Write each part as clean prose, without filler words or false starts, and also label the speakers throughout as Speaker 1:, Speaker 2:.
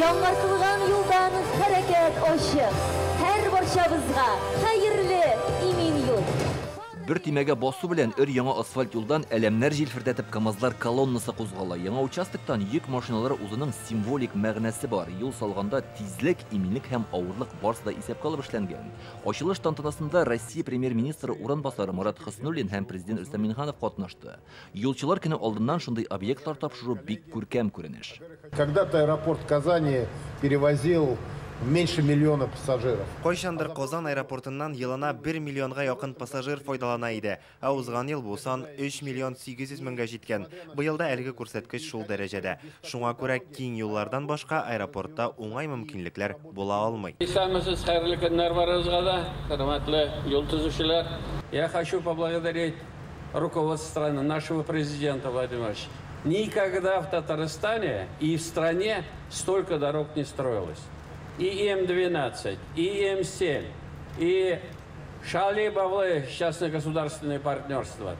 Speaker 1: Яңартылган юлдан хәрәкәт ачык. Һәр барчабызга хәерле, имин юл.
Speaker 2: Бер төймәгә басу белән өр яңа асфальт юлдан әләмнәр җилфердәтеп КАМАЗлар колоннасы кузгала. Яңа участоктан йөк машиналары узуның символик мәгънәсе бар. Юл салганда тизлек, иминлек һәм авырлык барысы да исәпкә алып эшләнгән. Ачылыш тантанасында Россия премьер-министры урынбасары Марат Хөснуллин һәм президент Рөстәм Миңнеханов катнашты. Юлчылар көне алдыннан шундый объектлар тапшыру бик күркәм күренеш.
Speaker 3: Когда-то аэропорт Казани перевозил меньше миллиона пассажиров.
Speaker 4: Кайчандыр Казан аэропортыннан елына 1 миллионга якын пассажир файдалана иде. Ә узган ел бу сан 3 миллион 800 меңгә җиткән. Быел да әлеге күрсәткеч шул дәрәҗәдә. Шуңа күрә киң юллардан башка аэропортта уңай мөмкинлекләр була алмый.
Speaker 5: Исәнмесез, хәерле көннәр барыгызга да, хөрмәтле юл төзүчеләр. Я хочу поблагодарить руководство страны, нашего президента Владимира Владимировича. Никогда в Татарстане и в стране столько дорог не строилось. И М12, и М7, и Шали-Бавлы, частно-государственное партнерство.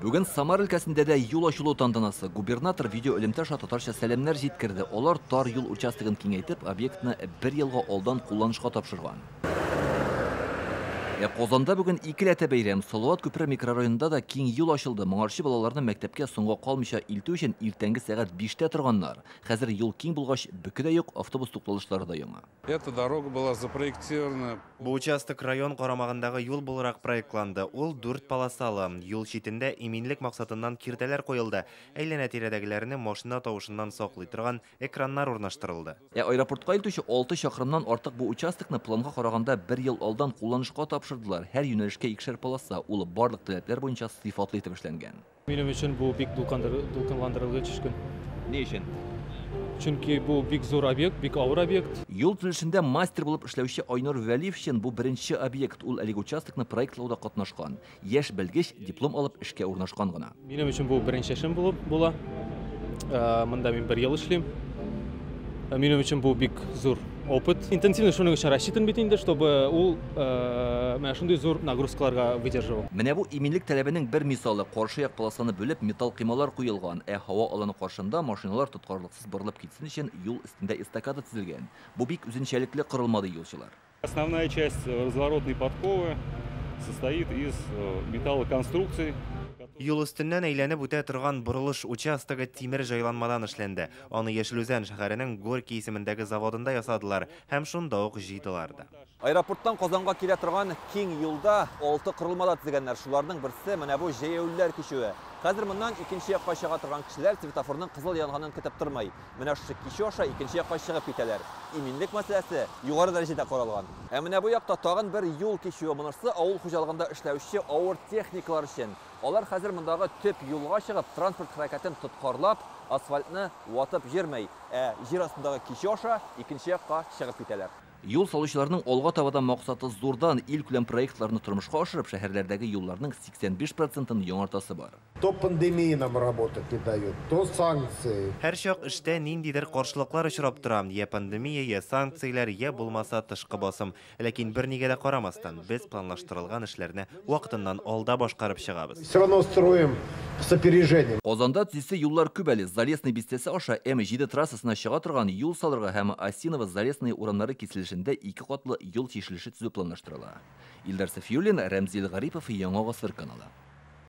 Speaker 2: Бүген Самар өлкәсендә дә юл ачылу тантанасы. Губернатор видео элемтә аша татарча сәламнәр җиткерде. Алар тар юл участогын киңәйтеп, объектны бер елга алдан кулланышка тапшырган. Ә Казанда бүген икеләтә бәйрәм. Салават күпере микрорайонында да киң юл ачылды. Моңарчы балаларны мәктәпкә соңга калмыйча илтү өчен иртәнге сәгать 5тә торганнар. Хәзер юл киң булгач, бөке дә юк, автобус тукталышлары да яңа.
Speaker 6: Эта дорога была запроектирована.
Speaker 4: Бу участок район карамагындагы юл буларак проектланды. Ул 4 полосалы. Юл читендә иминлек максатыннан киртәләр куелды. Әйләнә-тирәдәгеләрне машина тавышыннан саклый торган экраннар урнаштырылды.
Speaker 2: Ә аэропортка илтүче 6 чакрымнан артык бу участокны планга караганда бер ел алдан кулланышка тапшырдылар. Һәр юнәлешкә икешәр полоса, ул барлык таләпләр буенча сыйфатлы итеп эшләнгән.
Speaker 7: Минем өчен бу бик дулкынландыргыч көн.
Speaker 2: Ни өчен?
Speaker 7: Чөнки бу бик зур объект, бик авыр объект.
Speaker 2: Юл төзелешендә мастер булып эшләүче Айнур Вәлиев өчен бу беренче объект. Ул әлеге участокны проектлауда катнашкан. Яшь белгеч диплом алып эшкә урнашкан гына.
Speaker 7: Минем өчен бу беренче эшем булып була. Монда мин бер ел эшлим. Минем өчен бу бик зур опыт. Интенсивно шуның өчен рассчитан бит инде, чтобы ул менә шундый зур нагрузкаларга выдерживал.
Speaker 2: Менә бу иминлек таләбенең бер мисалы. Каршы як полосаны бүлеп металл коймалар куелган. Ә һава аланы каршында машиналар тоткарлыксыз борылып китсен өчен юл өстендә эстакада төзелгән. Бу бик үзенчәлекле корылма, ди юлчылар.
Speaker 6: Основная часть разворотной подковы состоит из металлоконструкций.
Speaker 4: Юл өстеннән әйләнеп үтә торган борылыш участогы тимер җайланмадан эшләнде. Аны Яшел Үзән шәһәренең Горький исемендәге заводында ясадылар һәм шунда ук җыйдылар да.
Speaker 2: Аэропорттан Казанга килә торган киң юлда 6 корылмада төзегәннәр. Шуларның берсе менә бу җәяүлеләр кичүе. Хәзер моннан икенче якка чыга торган кешеләр светофорның кызыл янганын көтеп тормый. Менә шушы кичү аша икенче якка чыгып китәләр. Иминлек мәсьәләсе югары дәрәҗәдә каралган. Ә менә бу якта тагын бер юл кичүе. Монысы авыл хуҗалыгында эшләүче авыр техникалар өчен. Алар хәзер мондагы төп юлга чыгып, транспорт хәрәкәтен тоткарлап, асфальтны ватып йөрмәй, ә җир астындагы кичү аша икенче якка чыгып китәләр. Юл салучыларның алга таба да максаты зурдан илкүләм проектларны тормышка ашырып, шәһәрләрдәге юлларның 85%-ын яңартасы бар.
Speaker 3: То пандемия нам работать не дает, то санкции.
Speaker 4: Һәр чак эштә ниндидер каршылыклар очрап тора. Я пандемия, я санкцияләр, я булмаса тышкы басым. Ләкин бернигә дә карамастан, без планлаштырылган эшләрне вакытыннан алда башкарып чыгабыз.
Speaker 3: Все равно строим с опережением.
Speaker 2: Казанда төзисе юллар күп әле. Залесный бистәсе аша М7 трассасына чыга торган юл салырга һәм Осиново Залесный урамнары киселешендә ике катлы юл чишелеше төзү планлаштырыла. Илдар Сафиуллин, Рәмзил Гарипов, Яңа Гасыр каналы.